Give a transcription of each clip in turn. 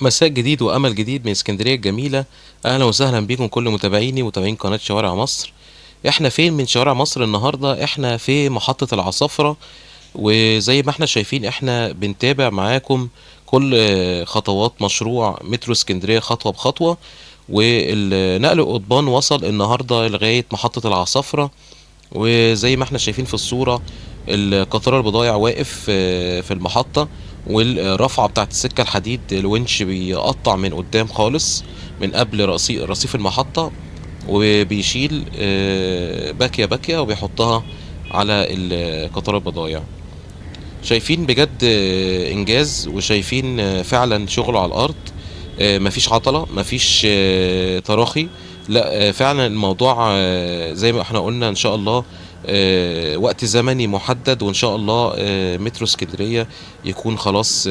مساء جديد وامل جديد من اسكندرية الجميلة. اهلا وسهلا بيكم كل متابعيني ومتابعين قناة شوارع مصر. احنا فين من شوارع مصر النهارده؟ احنا في محطة العصافره، وزي ما احنا شايفين احنا بنتابع معاكم كل خطوات مشروع مترو اسكندرية خطوة بخطوة. والنقل القضبان وصل النهارده لغاية محطة العصافره، وزي ما احنا شايفين في الصورة القطار البضايع واقف في المحطة، والرفعة بتاعت السكة الحديد الونش بيقطع من قدام خالص من قبل رصيف المحطة، وبيشيل باكية باكية وبيحطها على القطار البضايع. شايفين بجد انجاز، وشايفين فعلا شغله على الارض، مفيش عطلة، مفيش تراخي، لا فعلا الموضوع زي ما احنا قلنا ان شاء الله وقت زمني محدد، وان شاء الله مترو اسكندرية يكون خلاص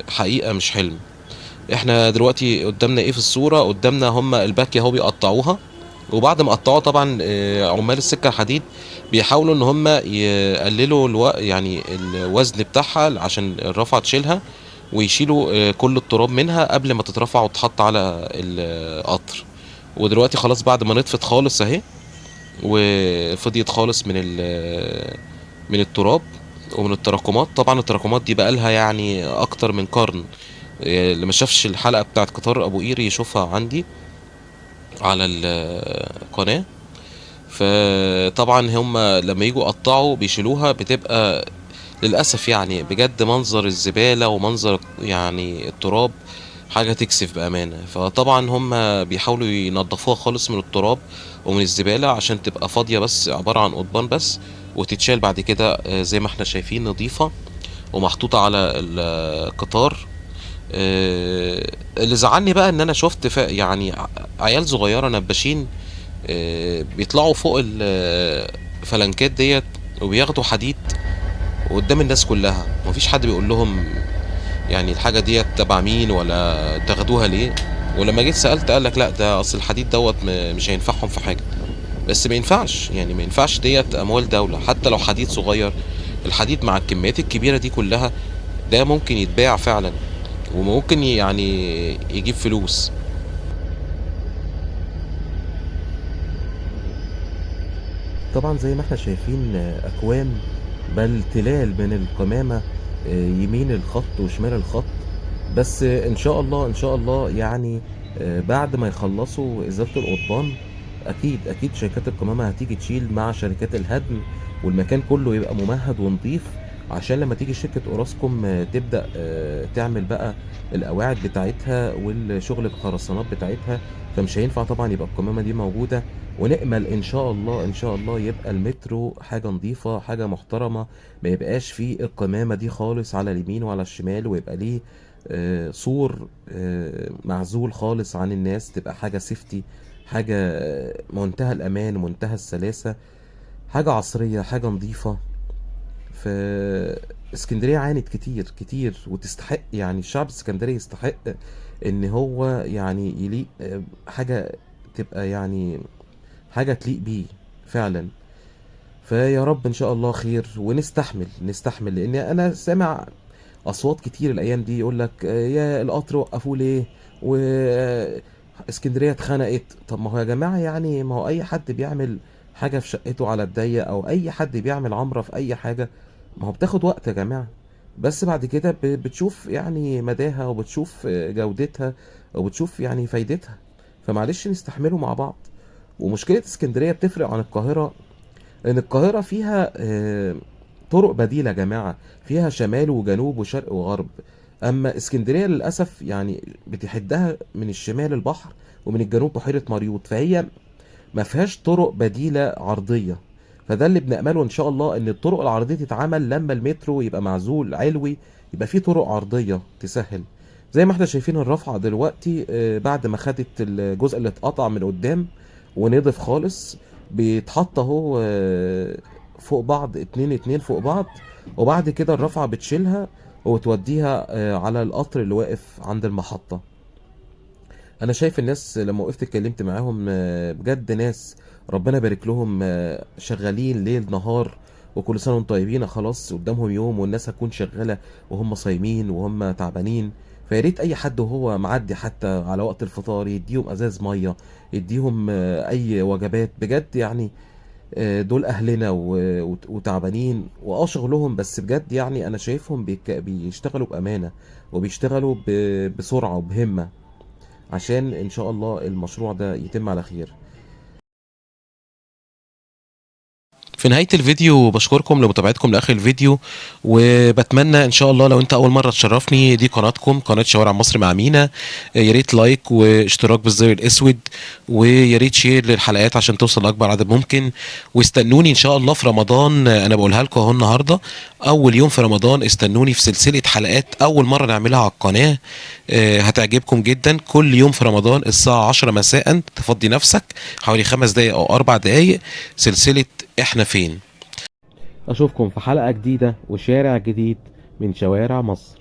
حقيقة مش حلم. احنا دلوقتي قدامنا ايه في الصورة؟ قدامنا هم الباكية اهو بيقطعوها، وبعد ما قطعوها طبعا عمال السكة الحديد بيحاولوا ان هم يقللوا الوزن بتاعها عشان الرفعة تشيلها، ويشيلوا كل التراب منها قبل ما تترفع وتتحط على القطر. ودلوقتي خلاص بعد ما نطفت خالص اهي وفضيت خالص من التراب ومن التراكمات. طبعا التراكمات دي بقالها اكتر من قرن، اللي ما شافش الحلقة بتاعت قطار ابو قير يشوفها عندي على القناة. فطبعا هم لما يجوا يقطعوا بيشيلوها، بتبقى للأسف بجد منظر الزبالة ومنظر التراب حاجة تكسف بأمانة. فطبعا هم بيحاولوا ينظفوها خالص من التراب ومن الزبالة عشان تبقى فاضية بس، عبارة عن قضبان بس، وتتشال بعد كده زي ما احنا شايفين نظيفة ومحطوطة على القطار. اللي زعلني بقى ان انا شفت عيال صغيرة نباشين بيطلعوا فوق الفلنكات ديت وبياخدوا حديد وقدام الناس كلها، ومفيش حد بيقول لهم الحاجة ديت تبع مين ولا تاخدوها ليه. ولما جيت سألت قال لك لا ده اصل الحديد دوت مش هينفعهم في حاجة. بس ما ينفعش، ما ينفعش ديت اموال دولة، حتى لو حديد صغير. الحديد مع الكميات الكبيرة دي كلها ده ممكن يتباع فعلا، وممكن يجيب فلوس. طبعا زي ما احنا شايفين اكوام بل تلال من القمامة يمين الخط وشمال الخط. بس ان شاء الله، ان شاء الله بعد ما يخلصوا ازالة القضبان اكيد شركات القمامة هتيجي تشيل مع شركات الهدم، والمكان كله يبقى ممهد ونظيف، عشان لما تيجي شركة اوراسكوم تبدأ تعمل بقى القواعد بتاعتها والشغل الخرسانات بتاعتها. فمش هينفع طبعا يبقى القمامة دي موجودة. ونأمل ان شاء الله، ان شاء الله يبقى المترو حاجة نظيفة، حاجة محترمة، ما يبقاش فيه القمامة دي خالص على اليمين وعلى الشمال، ويبقى ليه سور معزول خالص عن الناس، تبقى حاجة سيفتي، حاجة منتهى الأمان ومنتهى السلاسة، حاجة عصرية، حاجة نظيفة. فاسكندرية عانت كتير كتير وتستحق، الشعب الاسكندري يستحق ان هو يليق حاجة تبقى حاجة تليق بيه فعلا. فيا رب ان شاء الله خير، ونستحمل، نستحمل، لان انا سامع اصوات كتير الايام دي يقول لك يا القطر وقفوه ليه واسكندرية اتخنقت. طب ما هو يا جماعة، ما هو اي حد بيعمل حاجة في شقته على الضيق، او اي حد بيعمل عمرة في اي حاجة، ما هو بتاخد وقت يا جماعة، بس بعد كده بتشوف مداها، وبتشوف جودتها، وبتشوف فايدتها. فمعلش نستحمله مع بعض. ومشكلة اسكندرية بتفرق عن القاهرة، إن القاهرة فيها طرق بديلة يا جماعة، فيها شمال وجنوب وشرق وغرب. أما اسكندرية للأسف بتحدها من الشمال البحر ومن الجنوب بحيرة مريوط، فهي ما فيهاش طرق بديلة عرضية. فده اللي بنأمله إن شاء الله، إن الطرق العرضية تتعمل لما المترو يبقى معزول علوي، يبقى فيه طرق عرضية تسهل. زي ما احنا شايفين الرفعة دلوقتي بعد ما خدت الجزء اللي اتقطع من قدام ونضف خالص، بيتحط اهو فوق بعض، اتنين اتنين فوق بعض، وبعد كده الرفعة بتشيلها وتوديها على القطر اللي واقف عند المحطة. انا شايف الناس لما وقفت اتكلمت معاهم بجد ناس ربنا يبارك لهم، شغالين ليل نهار، وكل سنة وانتم طيبين. خلاص قدامهم يوم والناس هتكون شغالة وهم صايمين وهم تعبانين، فيا ريت اي حد وهو معدي حتى على وقت الفطار يديهم ازاز مية، يديهم اي وجبات بجد يعني. دول اهلنا وتعبانين شغلهم، بس بجد يعني انا شايفهم بيشتغلوا بامانه، وبيشتغلوا بسرعة وبهمه، عشان ان شاء الله المشروع ده يتم على خير. في نهاية الفيديو بشكركم لمتابعتكم لآخر الفيديو، وبتمنى إن شاء الله لو أنت أول مرة تشرفني، دي قناتكم قناة شوارع مصر مع مينا، يا ريت like واشتراك بالزر الأسود، ويا ريت share للحلقات عشان توصل لأكبر عدد ممكن. واستنوني إن شاء الله في رمضان، أنا بقولها لكم أهو النهاردة أول يوم في رمضان، استنوني في سلسلة حلقات أول مرة نعملها على القناة، هتعجبكم جدا. كل يوم في رمضان الساعة 10 مساء، تفضي نفسك حوالي 5 دقايق أو 4 دقايق، سلسلة احنا فين. اشوفكم في حلقة جديدة وشارع جديد من شوارع مصر.